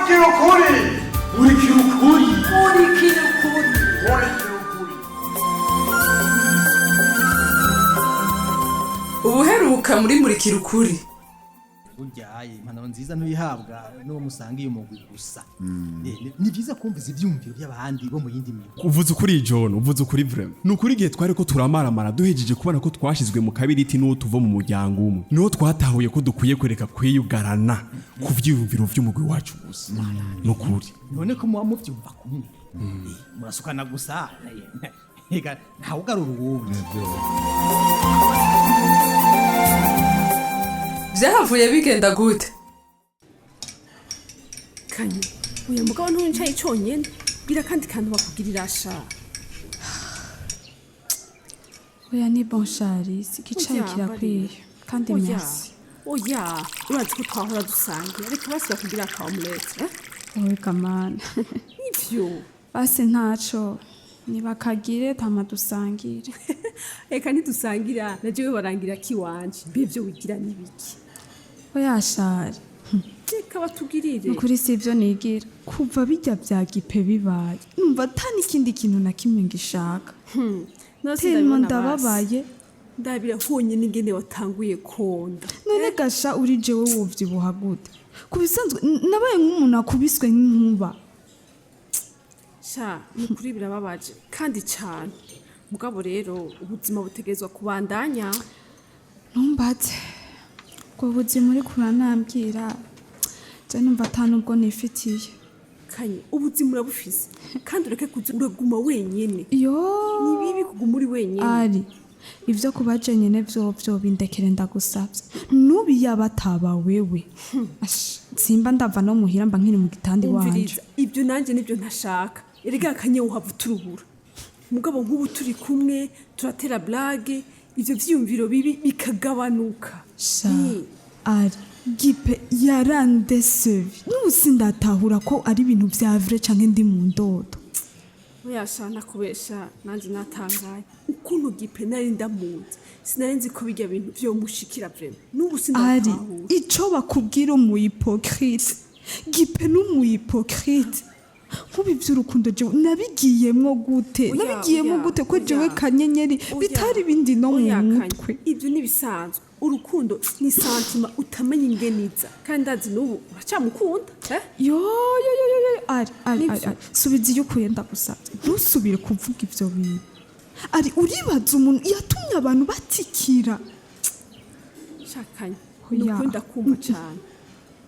Murikira ukuri. Murikira ukuri. Murikira ukuri. Murikira ukuri. Ubuheruka muri Murikira Ukuri. Burya impanuro nziza ntuyihabwa n'uwo musangiye umugwi gusa. Ni byiza kumviza ivyumviro by'abandi bo mu yindi migwi. Uvuze ukuri, John, uvuze ukuri vraiment. Ni ukuri, igihe twari ko turamaramara duhejeje kubona ko twashizwe mu kabiriti n'uwo tuva mu muryango umwe, niho twatahuye ko dukwiye kureka kwiyugarana ku vyiyumviro vy'umugwi wacu gusa, ni ukuri. None ko muba muvyumva kumwe, murasukana gusa, ega ntawugarura uwundi. Vyahavuye bigenda gute? Kanye, uyu mugabo ntiwicaye cyonyine, bwira kandi kantu bakugirira sha. Oya, ni bon shari, igicayi Oya, kirakwiye kandi. Oya. Merci. Oya, urazi ko twahora dusangira, reka basi bakugira aka omelette, eh? Wowe kamana. Nivyo. Basi ntaco, nibakagire tama dusangire. Reka ntidusangira, na jewe barangira kiwanje, mbe ivyo wigira nibiki? Oya shari. Reka batugirire. Nukuri si ivyo nigira, kuva bijya vya Gipe bibaye numva ata n'ikindi kintu na kimwe ngishaka. None Tellement sindabibona basi. ndababaye. Ndabira honyine ingene watanguye konda. None gasha uri jewe wovyibuha gute? Ku bisanzwe nabaye nk'umuntu akubiswe nk'inkuba. Sha, ni ukuri birababaje kandi cyane, mugabo rero ubuzima butegerezwa kubandanya. Ntumbaze ubwo buzima uriko uranambwira, je numva ata nubwo nifitiye. Kanye, ubuzima urabufise, kandi ureke kuza uraguma wenyene. Yo. Ni bibi kuguma uri wenyene. Ari ivyo kuba jenyene vyovyo bindekere, ndagusavye. Nubu yaba ataba wewe, Ash, simba ndava no muhira, mba nkiri mu gitanda iwanje. Umviriza, ibyo nanjye nibyo ntashaka. Erega Kanye, uhava uturubura, mugabo nk'ubu turi kumwe turatera blague, ivyo vyiyumviro bibi bikagabanuka. Sha ari Gipe yarandesevi, n'ubu sindatahura ko ari ibintu vya vrai canke ndi mu ndoto. Oya sha, nakubesha, nanjye natangaye ukuntu Gipe nari ndamuzi, sinari nzi ko bijya bintu vyomushikira vraiment, n'ubu Ari sindatahura. ico bakubwira umu hypocrite, Gipe n'umu hypocrite. Nk'ubu ivy'urukundo jewe nabigiyemwo gute? Oya, Nabigiyemwo oya, gute ko jewe oya. Kanyenyeri Oya. bitari ibindi no mu Oya, Kanye, mutwe? Ibyo ntibisanzwe, urukundo ni sentiment utamenya ingeniza, kandi ndazi n'ubu uracamukunda, eh? Yo yo yo yo yo, ari ari ari Nivyo. ari, subiza iyo ukuye, ndagusabye, ntusubire kuvuga ivyo bintu. Ari uribaza umuntu yatumye abantu batikira. Shakanye, Oya. ni ukuri ndakumva cane,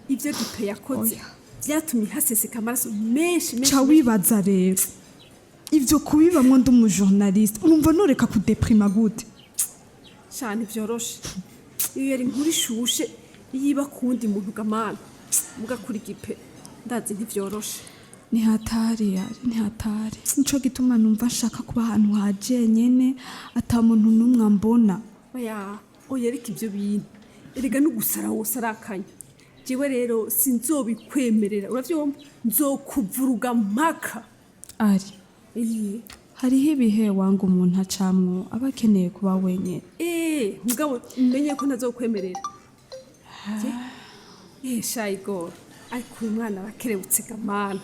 ibyo Gipe yakoze Oya. byatumye haseseka amaraso menshi menshi. Ca wibaza rero ivyo kubibamwo ndi umujournaliste, urumva noreka kudeprima gute? Cyane vyoroshe, iyo yari inkuru ishushe yiba ku wundi muntu gamana, muga kuri Gipe ndazi ntivyoroshe. Ni hatari, yari ni hatari, nico gituma numva nshaka kuba ahantu ha jenyene, ata muntu n'umwe ambona. Oya oya, ariko ibyo bintu erega n'ugusara wose arakanya. Jewe rero sinzobikwemerera, uravyumva? Nzokuvuruga mpaka. Ari Eh, hariho ibihe wanga umuntu acamwo, aba akeneye kuba wenyene. Eh, mugabo umenye ko ntazokwemerera. Eh, shayigora, ariko uyu mwana arakerebutse gamana.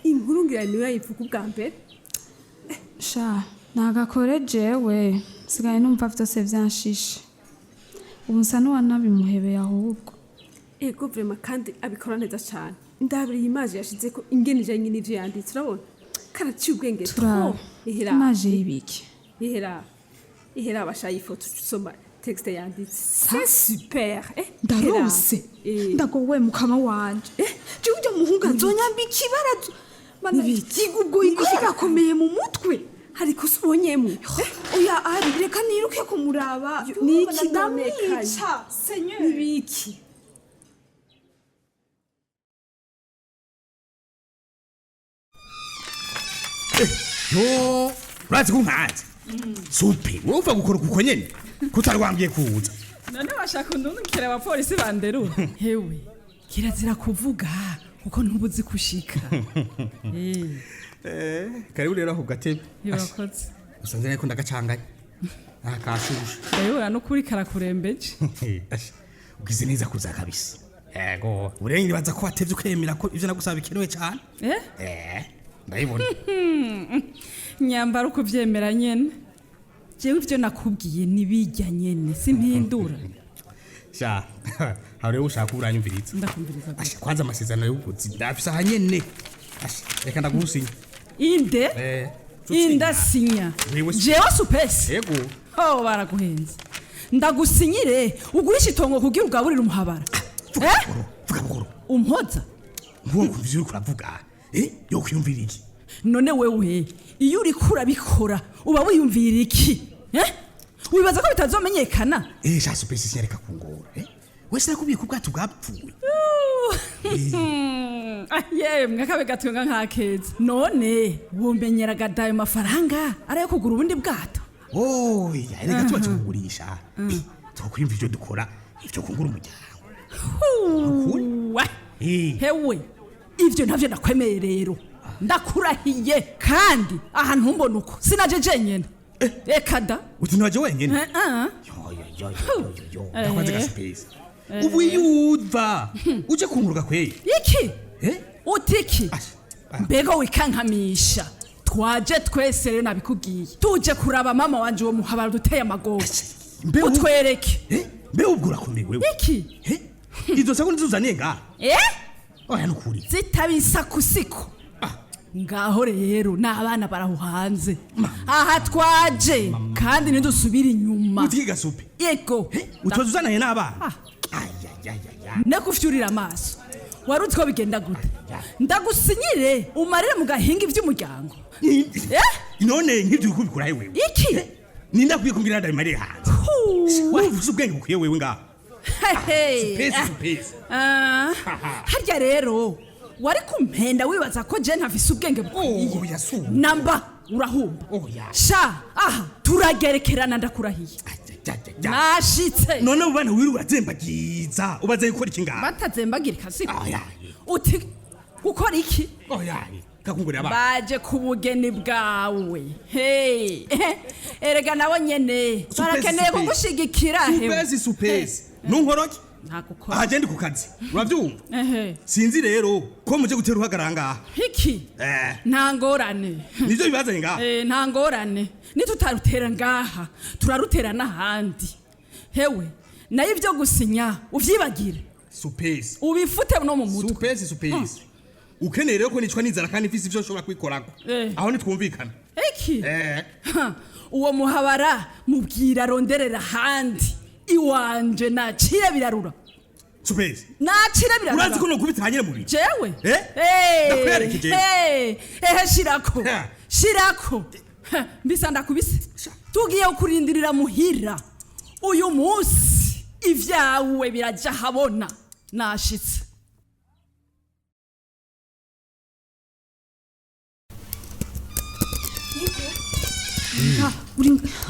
Inkuru ngira niwe yayivuga ubwa mbere. Sha nagakore, jewe sigaye numva vyose vyanshishe, ubu nsa n'uwanabimuhebeye ahubwo. Ego vraiment, kandi abikora neza cyane. Ndabira iyi image yashize ko ingene ijanye n'ivyo yanditse, urabona karaciye ubwenge. Turaba. Trop. Ihera. Image y'ibiki? Ihera, ihera, abasha ifoto usoma texte yanditse, c'est super, eh. Ndarose. Ihera. Ndagowe mukama wanje, jewe urya muhungu azonyambika ibara. Mana, ubwo ikosa irakomeye mu mutwe. Hari ikosa ubonyemwo? Oya ari, reka niruke kumuraba. Niki none, Kanye? Ndamwica, Seigneur. Nibiki? Yo, urazi ko nkanze supe wowe uva gukora kuko nyene kutari wambwiye kuza. None washaka undungikira abapolisi banderura? Hewe, kirazira kuvuga kuko ntubuzi kushika. Eh, karibu rero ako gatebe. Urakoze. Usanze nariko ndagacanganya aha kashushe. Ndabibona n'ukuri karakurembeje. Asha, ugize neza kuza kabisa. Yego, urenga nibaza ko watevye ukemera ko ivyo nagusaba bikenewe cyane. Eh? Eh, ndabibona. Nyambara ukuvyemera nyene. Jewe ivyo nakubwiye nibijya nyene, simpindura. Sha, aho rero ushaka uranyumviriza. Ndakumviriza gute? Asha, kwanza amasezerano y'ubuguzi ndafise aha nyene. Asha, reka ndagusinya. Inde? Eh. Indasinya. Wewe si- Jewe supesi. Yego. Oh, baraguhenze. Ndagusinyire ugurisha itongo kugira ugaburire umuhabara. Eh? Vuga buhoro. Umpoza? Nkuwo kumvira uriko uravuga. Eh, yo kwiyumvira iki? None wewe iyo uriko urabikora uba wiyumvira iki? Eh? Wibaza ko bitazomenyekana? Eh, sha supesi sinyareka kungora. Eh? Wese nakubwiye ko ubwato bwapfuye. Yemwe akabe gatwenga nk'akeza. None womenyeraga dayo mafaranga ari ayo kugura ubundi bwato? Oya, reka tuba tukugurisha. Twokwiyumva ivyo dukora, ivyo kungura umuryango. Huwa. Hewe ivyo ntavyo ndakwemeye rero, ndakurahiye. Kandi aha ntumbona uko sinaje jenyene, reka da. Uti ntiwaje wenyene? Eh, eh. Yo, yo, yo, yo, yo. Ndakwanze gasupesi. Eh. Ubu iyo uva uje kunguruka kweye. Iki? Eh? Utiki mbega wikankamisha, twaje twese rero nabikubwiye, tuje kuraba mama wanje uwo muhabara duteye amagogo, utwereke. Mbe ubwo urakomeye wewe. Iki? Izo sako nizuzaniye ngaha. Eh? Oya nukuri. Zitaba isakusiko. Ngaho rero n'abana baraho hanze aha twaje, kandi ntidusubira inyuma. Utiki gasupe. Yego. Utoza uzananye n'abana. Nekufyurira amaso, wari uzi ko bigenda gute? Ndagusinyire umarire mu gahinga iby'umuryango. Eh? None nk'ivyo uriko ubikora wewe. Iki? Ninde akwiye kumbwira ndabimariye hanze? Wumva ufise ubwenge bukwiye wewe ngaha. Hehe. Supesi, supesi. Ah, harya rero wari kumpenda wibaza ko je ntafise ubwenge bukwiye. Namba urahumba sha, aha turagerekerana, ndakurahiye nashitse. None abo bana wirirwa urazembagiza ubaze gukora iki ngaha? Batazembagirika siko uti gukora iki? Oya, kakungurira abana. Baje ku bugeni bwawe. Hey, erega nabo nyene barakeneye kugushigikira hewe. Supesi, supesi. Nunkoroke? Ntakukora. Aha je ndi ku kazi. Uravyumva? Ehe. Sinzi rero ko muje gutera uhagarara ngaha. Iki? Eh. Nta ngorane. Nivyo bibazanye ngaha. Eh, nta ngorane, nitutarutera ngaha turarutera n'ahandi. Hewe, nayo ibyo gusinya uvyibagire. Supesi. Ubifute no mu mutwe. Supesi, supesi. Ukeneye rero ko nicwa n'inzara kandi mfise ivyo nshobora kwikorako. Eh. Aho nitwumvikana. Iki? Eh. Ha, uwo muhabara mubwira aronderera ahandi, iwanje nacire birarura. Supesi. Nacire birarura. Urazi ko nokubita hanyene mu bicu. Jewe? Eh? Eh, Ndakwereka jewe. eh, ehe shirako. Shirako. Ha, mbisa ndakubise. Tugiye kurindirira muhira. Uyu munsi ivyawe biraja habona. Nashitse.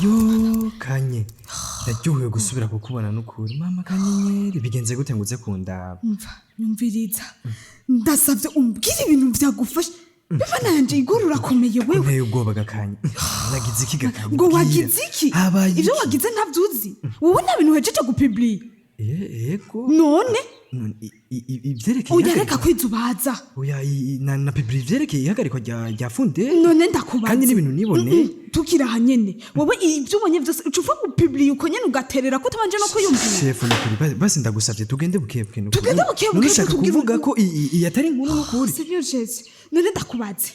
Yo kanye, ndaryohewe gusubira kukubona n'ukuri mama kanyenyeri. Bigenze gute ngo uze kundaba? Umva, nyumviriza, ndasavye umbwire ibintu vyagufasha. Bimana yanje, igora urakomeye wewe. Nteye ubwoba gakanye. Nagize iki gakanye? Ngo wagize iki? Habaye Ivyo iki? wagize ntavyuzi wowe? Nta bintu uhejeje gupibliya? Yego. None? None ivyerekeye Oya, reka kwizubaza. Oya, na publi ivyerekeye ihagarikwa rya funde. None ndakubaza. Kandi n'ibintu nibone. Tukiri aha nyene, wowe ibyo ubonye vyose uca upfa gupibliya uko nyene, ugaterera ko utabanje no kwiyumvira? Shefu, nukuri basi ndagusavye tugende bukebuke nukuri. Tugende bukebuke, None ushaka tubwire kuvuga ko iyi atari inkuru nukuri? Seigneur Jésus, none ndakubaze.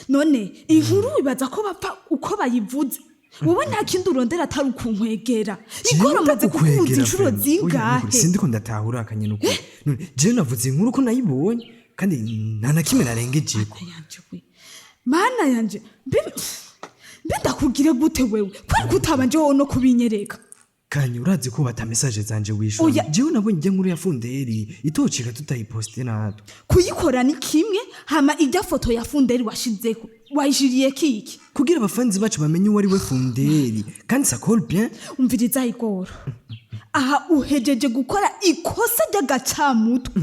None inkuru wibaza ko bapfa uko bayivuze? Wowe nta kindi urondera atari ukunkwegera. Igora maze kukubuza inshuro zingahe? Sindiko ndatahura akanye nukuri. None jewe navuze inkuru ko nayibonye kandi nta na kimwe narengejeko. Mana yanje, mbe mbe ndakubwire gute wewe kwari kutabanje wowe no kubinyereka? Kanye, urazi ko bata message zanje wishura. Oya. Jewe nabonye ijya nkuru ya funderi itocika tutayiposte natwe. Kuyikora ni kimwe, hama ijya foto ya funderi washizeho wayishiriye kiki? Kugira abafanzi bacu bamenye uwo ari we funderi, kandi ça colle bien. Umviriza igoro, Aha uhejeje gukora ikosa ry'agacamutwe.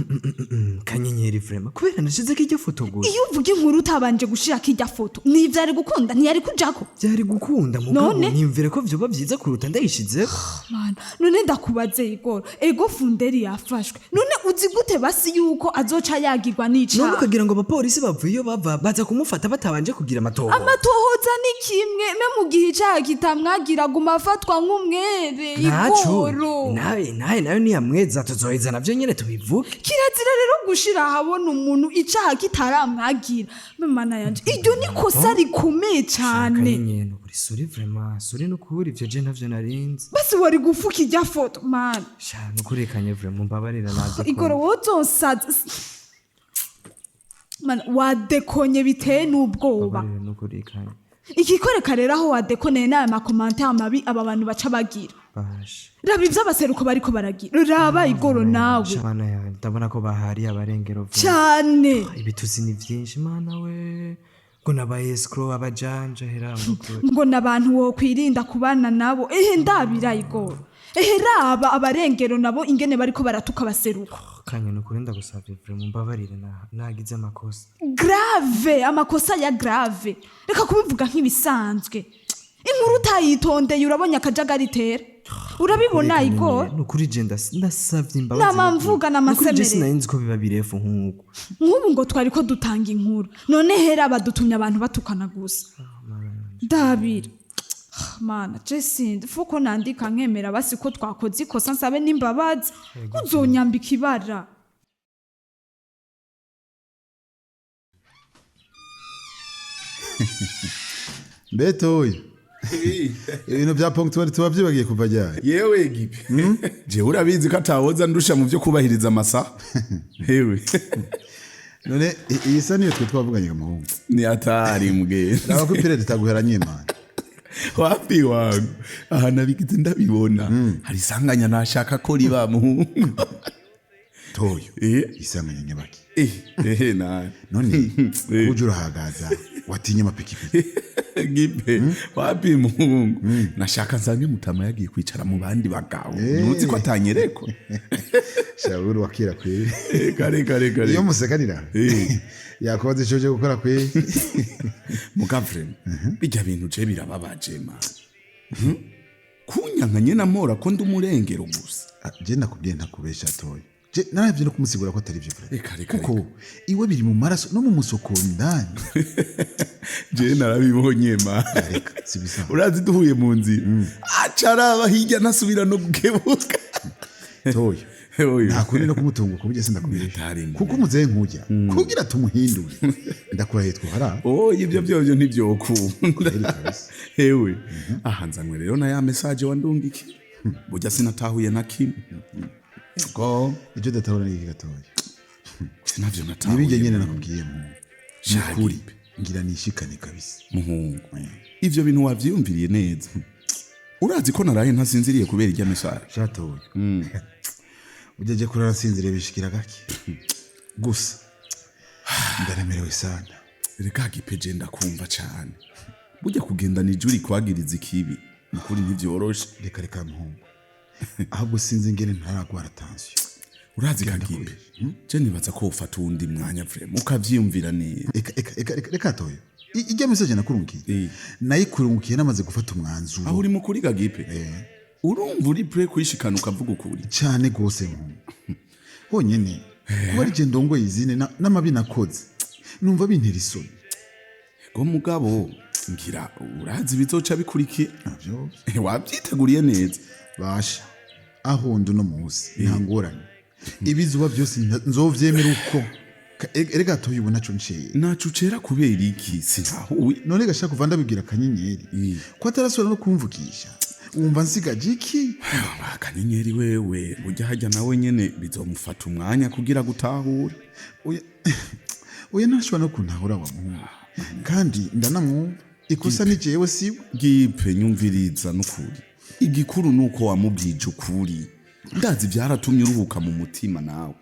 Kanyenyeri, vraiment, kubera nashizeko iryo foto gusa. Iyo uvuga inkuru utabanje gushirako irya foto, ntivyari gukunda, ntiyari kujako. Byari gukunda, mugabo None? niyumvire ko vyoba vyiza kuruta ndayishizeko. Mana, none ndakubaze Igoro, ego Funderi yafashwe, none uzi gute basi yuko azoca yagirwa None n'icaha? ukagira ngo abapolisi bavuye iyo bava baza kumufata batabanje kugira amatohoza? Amatohoza ni kimwe, me mu gihe icaha kitamwagira aguma afatwa nk'umwere. Ntaco. Igoro. Nawe nayo niyamweza tuzoheza navyo nyene tubivuge. Kirazira rero gushira ahabona umuntu icaha kitaramwagira. Mana yanje, iryo ni kosa rikomeye cane. Kanyenyeri, nukuri sorry, vraiment sorry, nukuri ivyo je ntavyo narinzi. Basi wari gufuka irya foto, mana. Sha, nukuri kanye, vraiment mbabarira naze. Igoro, wozonsaza, mana, wadekonye biteye n'ubwoba. Mbabarira nukuri kanye. Ikikoreka rero aho wadekoneye n'aya ma commentaires mabi aba bantu baca bagira. Basha. Raba ivyo abaseruko bariko baragira, raba Igoro nawe. Sha, mana yanjye, ndabona ko bahariye abarengero vuba. Cane. Ibitusi ni vyinshi, mana we, ngo nabaye escroc, abajanja hera nukuri. Ngo n'abantu wokwirinda kubana nabo. Ehe, ndabira Igoro, ehe, raba abarengero nabo ingene bariko baratuka abaseruko. Kanye, nukuri ndagusavye, vraiment mbabarire, nagize amakosa. Grave, amakosa ya grave. Reka kubivuga nk'ibisanzwe. Inkuru utayitondeye, urabonye akajagari itera, urabibona Igoro? Nukuri je ndasavye imbabazi. Nama nukuri. mvuga Nukuri je n'amasemerere. sinari nzi ko biba birefu nk'uko. Nk'ubu ngo twari ko dutanga inkuru, none hera badutumye abantu batukana gusa. Ndabira, mana, je sindi fuko nandika nkemera basi ko twakoze ikosa, nsabe n'imbabazi, uzonyambika ibara. Mbetoye, ibintu bya ponctualité wabyibagiye kuva ryari? Yewe Gipe, jewe urabizi ko atawoza ndusha mu byo kubahiriza amasaha hewe. None iyi sa niyo twe twavuganye, muhungu? Ni atari mugenda. Raba ko ipirede itaguhera nyimana. Wapi wangu, aha nabigize ndabibona, hari isanganya nashaka ko riba, muhungu. Toyo, isanganya nyabaki? Ehe nawe. None uje urahagaza watinye amapikipiki? Gipe, wapi muhungu, nashaka nsange mutama yagiye kwicara mu bandi bagabo, ntuzi ko atanyerekwa. Shaburu wakira kweri. Kare kare kare. Iyo musekanira yakubaza ico uje gukora kweri. Mugavure, bijya bintu je birababaje ma kunyankanye namora ko ndi umurengero gusa. Je nakubwiye ntakubesha, Toyo, je naravye no kumusigura ko atari ivyo. Reka reka. Kuko iwe biri mu maraso no mu musokoro indani. Je narabibonye ma. Urazi duhuye mu nzira aca araba hirya ntasubira no gukebuka. Toyo, nta kundi no kumutunga kuburyo sindakubesha, kuko umuzehe nkujya kugira tumuhindure ndakurahiye twahara. Oh, ibyo byovyo ntivyokunda hewe. Aha nzanywe rero na ya message wandungiki, burya sinatahuye na kimwe. Go. Ibyo datahura ni iki gatoya? Sinavyo natahuye. Nibijye nyene nakubwiye mu Shagi. nukuri ngira nishikane kabisa. Muhungu, ivyo bintu wavyiyumviriye neza? Urazi ko naraye ntasinziriye kubera irya message. Shatoye, ugejeje kurara nsinziriye bishikira gake gusa, ndaremerewe sana. Reka Gipeje, ndakumva cane. Burya kugendana ijuri kwagiriza ikibi nukuri ntivyoroshe. Reka reka muhungu, ahubwo sinzi ingene ntaragwara tension. Urazi Kagipe, je nibaza ko ufata uwundi mwanya vraiment ukavyiyumvira neza. Eka eka eka reka, reka toyo. Ijya message nakurungiye nayikurungiye namaze gufata umwanzuro. Aho uri mukuri Kagipe, urumva uri prêt kwishikana ukavuga ukuri? Cyane gose muhungu, honyene kuba ari je ndongoye izine n'amabi nakoze numva bintera isoni. Go mugabo ngira urazi bizoca bikurikira. Navyo. Wabyiteguriye neza? Basha, aho ndi uno munsi nta ngorane, ibizuba byose nzovyemera uko. Erega toyo, ubu naco nceye. Naco ucera kubera iki? Sinahuye. None gashaka kuva ndabibwira Akanyenyeri ko atarasubira no kumvugisha, wumva nsigaje iki? Akanyenyeri wewe, burya hajya nawe nyene bizomufata umwanya kugira gutahure. Oya, oya, ntashobora no kuntahura wa muhungu, kandi ndanamwumva, ikosa ni jewe siwe. Gipe, nyumviriza nukuri, igikuru nuko wamubwije ukuri, ndazi byaratumye uruhuka mu mutima nawe.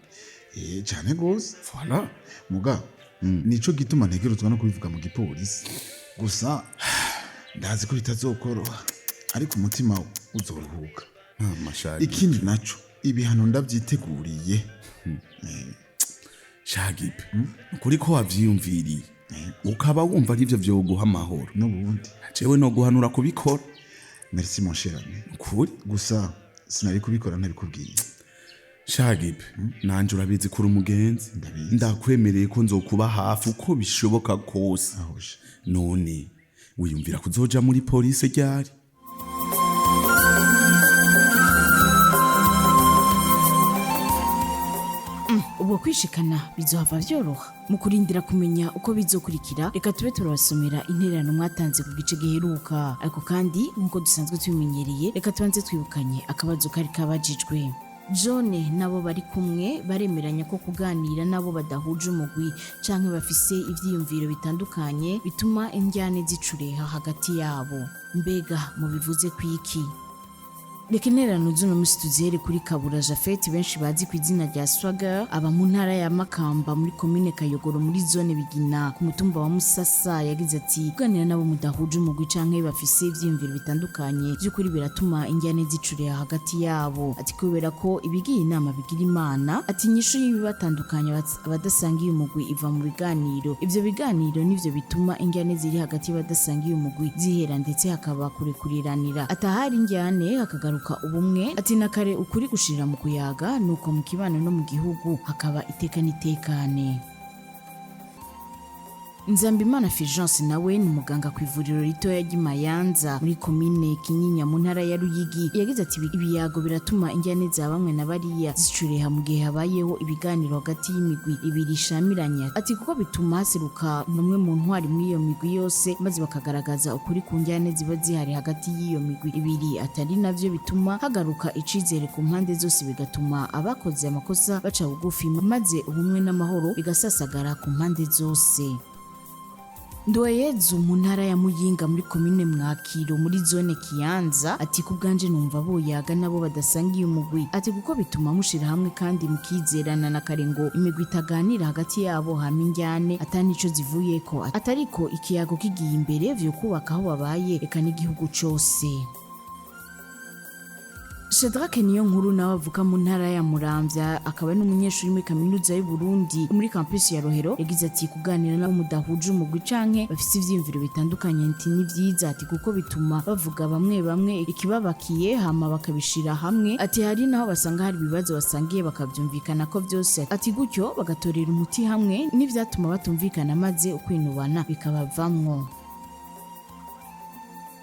Eh, cyane gose. Voilà. Muga nico gituma ntegerezwa no kubivuga mu gipolisi gusa, ndazi ko bitazokoroha ariko umutima uzoruhuka. Amashagipe. Ikindi naco, ibihano ndavyiteguriye. Shagipe, ukuri ko wavyiyumviriye ukaba wumva arivyo vyoguha amahoro, n'ubundi jewe no guhanura kubikora. Merci, mon cher ami. Ukuri. Gusa sinari kubikora ntabikubwiye. Shagipe, nanje urabizi kuri umugenzi, ndakwemereye ko nzokuba hafi uko bishoboka kose. None wiyumvira kuzoja muri polisi ryari? Ubwo kwishikana bizohava vyoroha. Mu kurindira kumenya uko bizokurikira, reka tube turabasomera intererano mwatanze ku gice giheruka. Ariko kandi, nk'uko dusanzwe tubimenyereye, reka tubanze twibukanye akabazo kari kabajijwe. John nabo bari kumwe baremeranya ko kuganira nabo badahuje umugwi canke bafise ivyiyumviro bitandukanye bituma indyane zicureha hagati yabo. Mbega mubivuze kwiki? Reka intererano z'uno munsi tuzihere kuri Kabura Jafet, benshi bazi ku izina rya Swagger, aba mu ntara ya Makamba, muri komine Kayogoro, muri zone Bigina, ku mutumba wa Musasa. Yagize ati: "Kuganira nabo mudahuje umugwi canke bafise ivyiyumviro bitandukanye by'ukuri biratuma injyane zicureha hagati yabo." Ati kubera ko ibigiye inama bigira Imana. Ati inyishu y'ibibatandukanya abadasangiye umugwi iva mu biganiro. Ivyo biganiro nivyo bituma injyane ziri hagati y'abadasangiye umugwi zihera, ndetse hakaba kurekuriranira. Atahari injyane hakagaruka ubumwe. Ati na kare ukuri gushirira mu kuyaga, nuko mu kibano no mu gihugu hakaba iteka n'itekane. Nzambimana Fulgence nawe ni umuganga ku ivuriro ritoya ry'Imayanza, muri komine Kinyinya, mu ntara ya Ruyigi. Yagize ati: "Ibiyago biratuma injyane za bamwe na bariya zicureha mu gihe habayeho ibiganiro hagati y'imigwi ibiri ishamiranye." Ati kuko bituma haseruka bamwe mu ntwari muri iyo migwi yose, maze bakagaragaza ukuri ku njyane ziba zihari hagati y'iyo migwi ibiri. Atari navyo bituma hagaruka icizere ku mpande zose, bigatuma abakoze amakosa baca bugufi, maze ubumwe n'amahoro bigasasagara ku mpande zose. Ndoyezu mu ntara ya Muyinga, muri komine Mwakiro, muri zone Kiyanza, ati ku bwanje numva boyaga nabo badasangiye umugwi. Ati kuko bituma mushira hamwe kandi mukizerana, na kare ngo imigwi itaganira hagati yabo hama injyane atanico zivuyeko. Atariko ikiyago kigiye imbere vyo kubaka aho babaye eka n'igihugu cose. Shadrack niyo nkuru nawe avuka mu ntara ya Muramvya, akaba n'umunyeshuri muri kaminuza y'u Burundi muri campus ya Rohero. Yagize ati kuganira nabo mudahuje umugwi canke bafise ivyiyumviro bitandukanye, nti ni vyiza. Ati kuko bituma bavuga bamwe bamwe ikibabakiye, hama bakabishira hamwe. Ati hari naho basanga hari ibibazo basangiye, bakavyumvikana ko vyose. Ati gutyo bagatorera umuti hamwe n'ivyatuma batumvikana, maze ukwinubana bikabavamwo.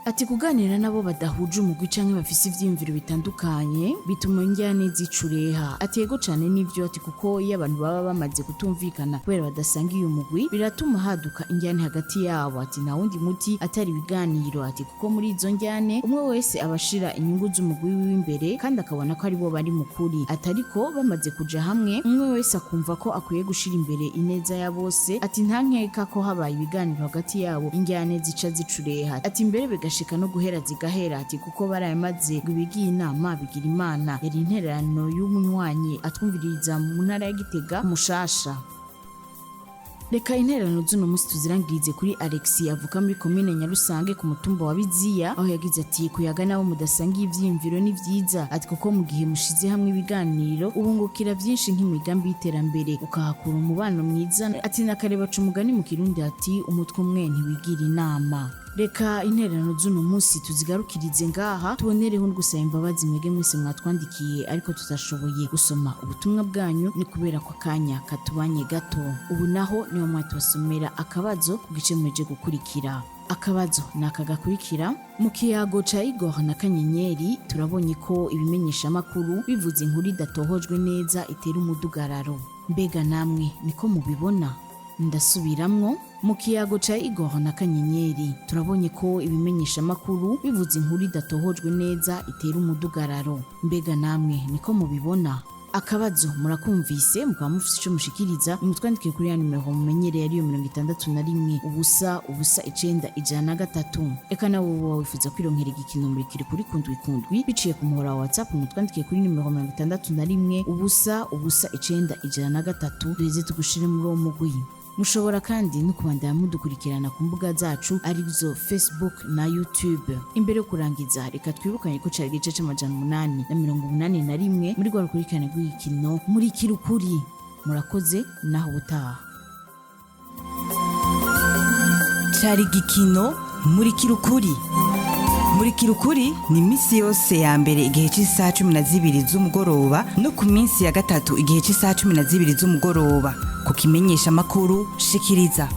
Ati kuganira nabo badahuje umugwi canke bafise ivyiyumviro bitandukanye bituma injyane zicureha. Ati yego cane nivyo. Ati kuko iyo abantu baba bamaze kutumvikana kubera badasangiye umugwi, biratuma haduka injyane hagati yabo. Ati nta wundi muti atari ibiganiro. Ati kuko muri izo njyane umwe wese abashira inyungu z'umugwi wiwe imbere, kandi akabona ko aribo bari mu kuri. Ati ariko bamaze kuja hamwe, umwe wese akumva ko akwiye gushira imbere ineza ya bose. Ati nta nkeka ko habaye ibiganiro hagati yabo injyane zica zicureha. Ati mbere bigashika no guhera zigahera. Ati kuko barayamaze ngo ibigiye inama bigira Imana. Yari intererano y'umunywanyi atwumviririza mu ntara ya Gitega, Mushasha. Reka intererano z'uno munsi tuzirangirize kuri Alexi, avuka muri komine Nyarusange, ku mutumba wa Biziya, aho yagize ati kuyaga nabo mudasangiye ivyiyumviro ni vyiza. Ati kuko mu gihe mushize hamwe ibiganiro ubungukira vyinshi nk'imigambi y'iterambere, ukahakura umubano mwiza. Ati na kare baca umugani mu Kirundi, ati umutwe umwe ntiwigira inama. Reka intererano z'uno munsi tuzigarukirize ngaha, tubonereho no gusaba imbabazi mwege mwese mwatwandikiye ariko tutashoboye gusoma ubutumwa bwanyu, ni kubera ko akanya katubanye gato. Ubu naho niho mwatubasomera akabazo ku gice mweje gukurikira. Akabazo ni aka gakurikira: mu kiyago ca Igor na Kanyenyeri turabonye ko ibimenyeshamakuru bivuze inkuru idatohojwe neza itera umudugararo. Mbega namwe niko mubibona? Ndasubiramwo: mu kiyago ca Igor na Kanyenyeri turabonye ko ibimenyeshamakuru bivuze inkuru idatohojwe neza itera umudugararo. Mbega namwe niko mubibona? Akabazo murakumvise, mukaba mufise ico mushikiriza, nimutwandike kuri ya nimero mumenyereye, ariyo 61 0 0 9 103. Eka nawe woba wifuza kwironkera igikino Murikire Kuri kundwi kundwi biciye ku muhora wa WhatsApp, mutwandike kuri nimero 61 0 0 9 103, duheze tugushire muri uwo mugwi. Mushobora kandi no kubandanya mudukurikirana ku mbuga zacu arizo Facebook na YouTube. Imbere yo kurangiza, reka twibukanye ko cari igice c'881 muri rwa rukurikirane rw'igikino Murikira Ukuri. Murakoze, naho ubutaha. Cari igikino Murikira Ukuri. Murikira Ukuri ni iminsi yose ya mbere igihe cy'isaha 12 z'umugoroba no ku minsi ya gatatu igihe cy'isaha 12 z'umugoroba ku kimenyesha amakuru Shikiriza.